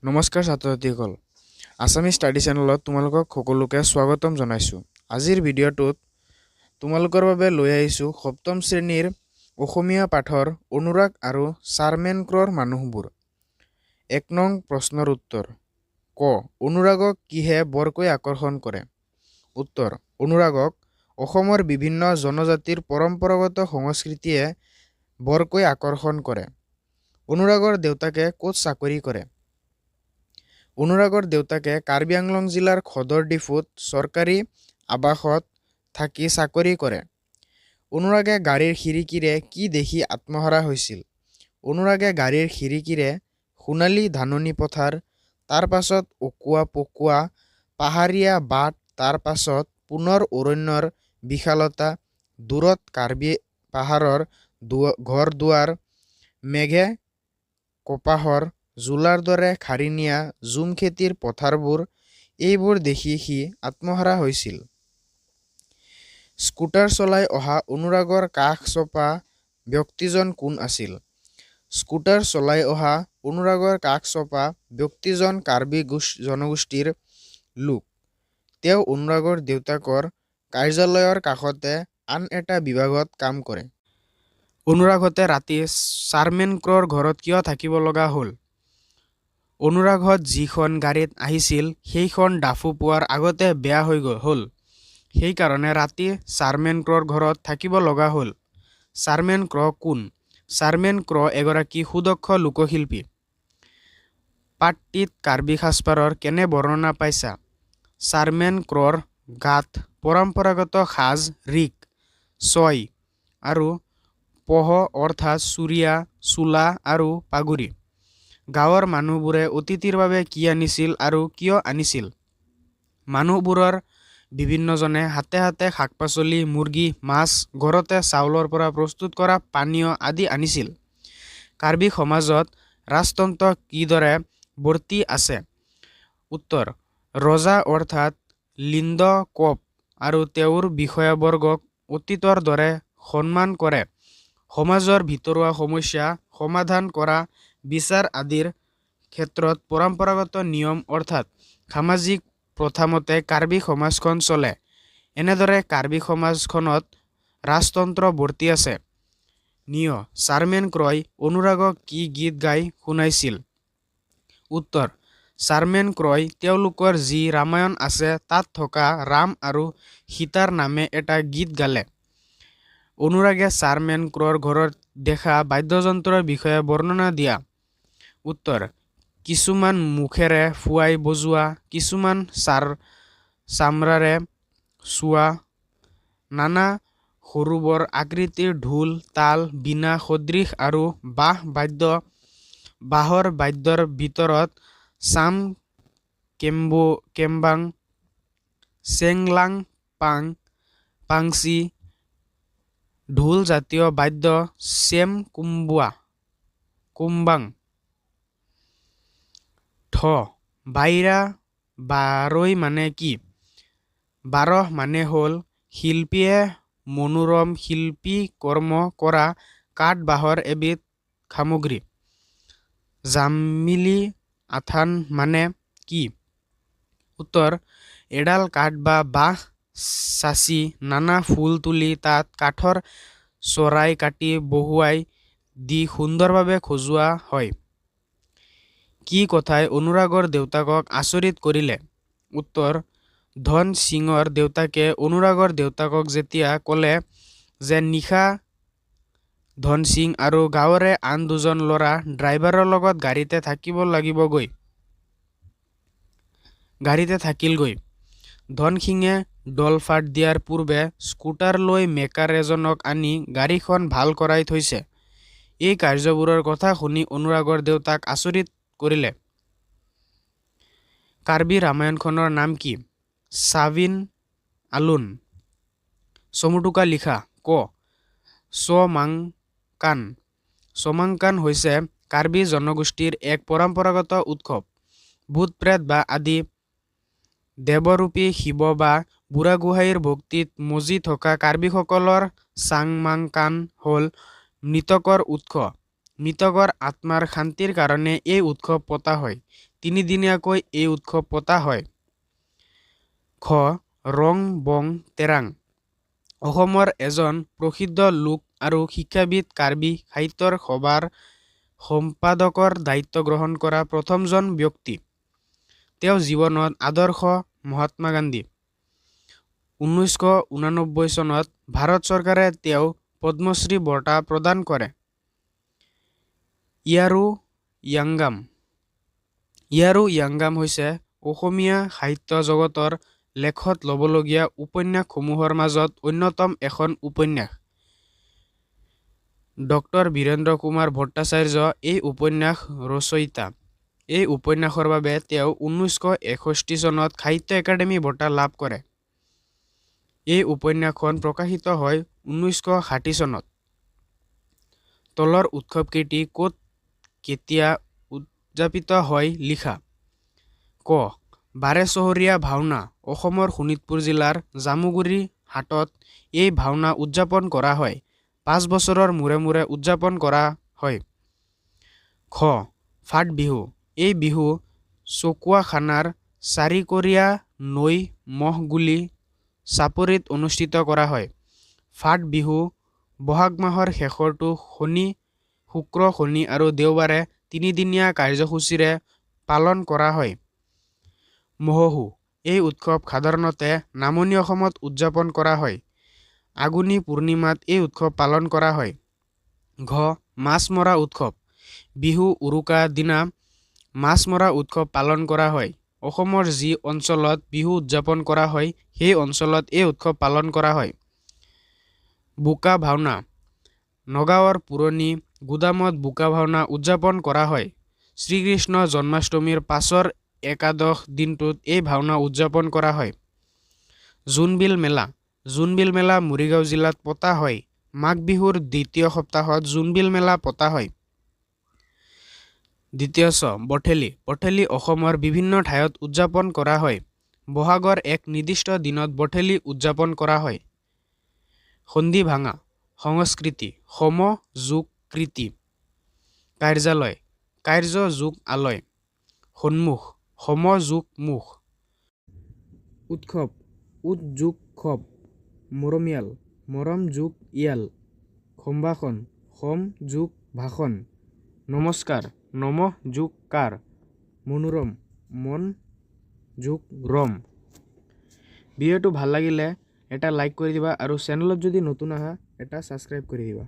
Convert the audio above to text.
নমস্কাৰ ছাত্ৰ ছাত্ৰীসকল, আছামিজ ষ্টাডি চেনেলত তোমালোকক সকলোকে স্বাগতম জনাইছোঁ। আজিৰ ভিডিঅ'টোত তোমালোকৰ বাবে লৈ আহিছোঁ সপ্তম শ্ৰেণীৰ অসমীয়া পাঠৰ অনুৰাগ আৰু চাৰমেনক্ৰৰ মানুহবোৰ। 1 নং প্ৰশ্নৰ উত্তৰ। ক, অনুৰাগক কিহে বৰকৈ আকৰ্ষণ কৰে? উত্তৰ, অনুৰাগক অসমৰ বিভিন্ন জনজাতিৰ পৰম্পৰাগত সংস্কৃতিয়ে বৰকৈ আকৰ্ষণ কৰে। অনুৰাগৰ দেউতাকে ক'ত চাকৰি কৰে? অনুৰাগৰ দেউতাকে কাৰ্বি আংলং জিলাৰ সদৰ ডিফুত চৰকাৰী আৱাসত থাকি চাকৰি কৰে। অনুৰাগে গাড়ীৰ খিৰিকীৰে কি দেখি আত্মহাৰা হৈছিল? অনুৰাগে গাড়ীৰ খিৰিকীৰে সোণালী ধাননি পথাৰ, তাৰ পাছত অকোৱা পকোৱা পাহাৰীয়া বাট, তাৰ পাছত পুনৰ অৰণ্যৰ বিশালতা, দূৰত কাৰ্বি পাহাৰৰ ঘৰ দুৱাৰ, মেঘে কপাহৰ জোলাৰ দৰে খাৰি নিয়া জুম খেতিৰ পথাৰবোৰ, এইবোৰ দেখি সি আত্মহাৰা হৈছিল। স্কুটাৰ চলাই অহা অনুৰাগৰ কাষ চপা ব্যক্তিজন কোন আছিল? স্কুটাৰ চলাই অহা অনুৰাগৰ কাষ চপা ব্যক্তিজন কাৰ্বি জনগোষ্ঠীৰ লোক। তেওঁ অনুৰাগৰ দেউতাকৰ কাৰ্যালয়ৰ কাষতে আন এটা বিভাগত কাম কৰে। অনুৰাগহঁতে ৰাতি চাৰমেনক্ৰৰ ঘৰত কিয় থাকিব লগা হ'ল? অনুৰাগহঁত যিখন গাড়ীত আহিছিল সেইখন ডাফু পোৱাৰ আগতে বেয়া হৈ হ'ল। সেইকাৰণে ৰাতি চাৰমেনক্ৰৰ ঘৰত থাকিব লগা হ'ল। চাৰমেন ক্ৰ কোন? চাৰমেন ক্ৰ এগৰাকী সুদক্ষ লোকশিল্পী। পাঠটিত কাৰ্বি সাজপাৰৰ কেনে বৰ্ণনা পাইছা? চাৰমেন ক্ৰৰ গাত পৰম্পৰাগত সাজ ৰিক, ছয় আৰু পহ অৰ্থাৎ চুৰিয়া, চোলা আৰু পাগুৰি। গাঁৱৰ মানুহবোৰে অতিথিৰ বাবে কি আনিছিল আৰু কিয় আনিছিল? মানুহবোৰৰ বিভিন্নজনে হাতে হাতে শাক-পাচলি, মুৰ্গী, মাছ, ঘৰতে চাউলৰ পৰা প্ৰস্তুত কৰা পানীয় আদি আনিছিল। কাৰ্বি সমাজত ৰাজতন্ত্ৰ কিদৰে বৰ্তি আছে? উত্তৰ, ৰজা অৰ্থাৎ লিন্দকপ আৰু তেওঁৰ বিষয়াবৰ্গক অতীতৰ দৰে সন্মান কৰে। সমাজৰ ভিতৰুৱা সমস্যা সমাধান কৰা, বিচাৰ আদিৰ ক্ষেত্ৰত পৰম্পৰাগত নিয়ম অৰ্থাৎ সামাজিক প্ৰথামতে কাৰ্বি সমাজখন চলে। এনেদৰে কাৰ্বি সমাজখনত ৰাজতন্ত্ৰ বৰ্তি আছে। নিয়, চাৰমেন ক্ৰই অনুৰাগক কি গীত গাই শুনাইছিল? উত্তৰ, চাৰমেন ক্ৰই তেওঁলোকৰ যি ৰামায়ণ আছে তাত থকা ৰাম আৰু সীতাৰ নামে এটা গীত গালে। অনুৰাগে চাৰমেন ক্ৰৰ ঘৰত দেখা বাদ্যযন্ত্ৰৰ বিষয়ে বৰ্ণনা দিয়া। উত্তৰ, কিছুমান মুখেৰে ফুৱাই বজোৱা, কিছুমান চামৰাৰে চোৱা, নানা সৰু-বৰ আকৃতিৰ ঢোল, তাল, বীণা সদৃশ আৰু বাঁহ বাদ্য, বাঁহৰ বাদ্যৰ ভিতৰত চাম কেম্বাং, চেংলাং পাং, পাংচি, ঢোল জাতীয় বাদ্য চেম কুম্বাং। ঠ, বাইৰা বাৰৈ মানে কি? বাৰহ মানে হ'ল শিল্পীয়ে মনোৰম শিল্পীকৰ্ম কৰা কাঠ বাঁহৰ এবিধ সামগ্ৰী। জামিলি আথান মানে কি? উত্তৰ, এডাল কাঠ বা বাঁহ চাঁচি নানা ফুল তুলি তাত কাঠৰ চৰাই কাটি বহুৱাই দি সুন্দৰভাৱে সজোৱা হয়। কি কথাই অনুৰাগৰ দেউতাকক আচৰিত কৰিলে? উত্তৰ, ধন সিঙৰ দেউতাকে অনুৰাগৰ দেউতাকক যেতিয়া ক'লে যে নিশা ধনসিং আৰু গাঁৱৰে আন দুজন ল'ৰা ড্ৰাইভাৰৰ লগত গাড়ীতে থাকিব লাগিবগৈ। গাড়ীতে থাকিলগৈ। ধনসিঙে দলফাট দিয়াৰ পূৰ্বে স্কুটাৰ লৈ মেকাৰ এজনক আনি গাড়ীখন ভাল কৰাই থৈছে। এই কাৰ্যবোৰৰ কথা শুনি অনুৰাগৰ দেউতাক আচৰিত কৰিলে। কাৰ্বি ৰামায়ণখনৰ নাম কি? চাবিন আলুন। চমুটোকা লিখা। ক, চ-মাং-কান। চমাংকান হৈছে কাৰ্বি জনগোষ্ঠীৰ এক পৰম্পৰাগত উৎসৱ। ভূত-প্ৰেত বা আদি দেৱৰূপী শিৱ বা বুঢ়াগোহাঁইৰ ভক্তিত মজি থকা কাৰ্বিসকলৰ চাং-মাং-কান হ'ল মৃতকৰ উৎস। মৃতকৰ আত্মাৰ শান্তিৰ কাৰণে এই উৎসৱ পতা হয়। তিনিদিনীয়াকৈ এই উৎসৱ পতা হয়। খ ৰং বং তেৰাং অসমৰ এজন প্ৰসিদ্ধ লোক আৰু শিক্ষাবিদ। কাৰ্বি সাহিত্যৰ সভাৰ সম্পাদকৰ দায়িত্ব গ্ৰহণ কৰা প্ৰথমজন ব্যক্তি। তেওঁ জীৱনত আদৰ্শ মহাত্মা গান্ধী। 1989 চনত ভাৰত চৰকাৰে তেওঁ পদ্মশ্ৰী বঁটা প্ৰদান কৰে। ইয়াৰো য়াংগাম। ইয়াৰো য়াংগাম হৈছে অসমীয়া সাহিত্য জগতৰ লেখত ল'বলগীয়া উপন্যাসসমূহৰ মাজত অন্যতম এখন উপন্যাস। ডক্টৰ বীৰেন্দ্ৰ কুমাৰ ভট্টাচাৰ্য এই উপন্যাস ৰচয়িতা। এই উপন্যাসৰ বাবে তেওঁ 1961 চনত সাহিত্য একাডেমী বঁটা লাভ কৰে। এই উপন্যাসখন প্ৰকাশিত হয় 1960 চনত। তলৰ উৎসৱকেইটি ক'ত কেতিয়া উদযাপিত হয় লিখা। ক বাৰেচহৰীয়া ভাওনা অসমৰ শোণিতপুৰ জিলাৰ জামুগুৰি হাটত এই ভাওনা উদযাপন কৰা হয়। 5 বছৰৰ মূৰে মূৰে উদযাপন কৰা হয়। খ ফাট বিহু এই বিহু চকুৱাখানাৰ চাৰিকড়ীয়া নৈ ম'হগুলি চাপৰিত অনুষ্ঠিত কৰা হয়। ফাট বিহু বহাগ মাহৰ শেষৰটো শনি, শুক্ৰ, শনি আৰু দেওবাৰে তিনিদিনীয়া কাৰ্যসূচীৰে পালন কৰা হয়। মহোহো এই উৎসৱ সাধাৰণতে নামনি অসমত উদযাপন কৰা হয়। আঘোণী পূৰ্ণিমাত এই উৎসৱ পালন কৰা হয়। ঘ মাছ মৰা উৎসৱ বিহু উৰুকা দিনা মাছ মৰা উৎসৱ পালন কৰা হয়। অসমৰ যি অঞ্চলত বিহু উদযাপন কৰা হয় সেই অঞ্চলত এই উৎসৱ পালন কৰা হয়। বোকা ভাওনা নগাঁৱৰ পুৰণি গুদামত বোকা ভাওনা উদযাপন কৰা হয়। শ্ৰীকৃষ্ণ জন্মাষ্টমীৰ পাছৰ একাদশ দিনটোত এই ভাওনা উদযাপন কৰা হয়। জোনবিল মেলা জোনবিল মেলা মৰিগাঁও জিলাত পতা হয়। মাঘ বিহুৰ দ্বিতীয় সপ্তাহত জোনবিল মেলা পতা হয়। দ্বিতীয় চ বঠেলি বঠেলি অসমৰ বিভিন্ন ঠাইত উদযাপন কৰা হয়। বহাগৰ এক নিৰ্দিষ্ট দিনত বঠেলি উদযাপন কৰা হয়। সন্ধি ভাঙা সংস্কৃতি সম যোগ কৃতি। কাৰ্যালয় কাৰ্য যোগ আলয়। সন্মুখ সম যোগ মুখ। উৎসৱ উৎ যোগ খৱ। মৰমীয়াল মৰম যোগ ইয়াল। সম্ভাষণ সম যোগ ভাষণ। নমস্কাৰ নমঃ যোগ কাৰ। মনোৰম মন যোগ ৰম। ভিডিঅ'টো ভাল লাগিলে এটা লাইক কৰি দিবা আৰু চেনেলত যদি নতুন আহা এটা ছাবস্ক্ৰাইব কৰি দিবা।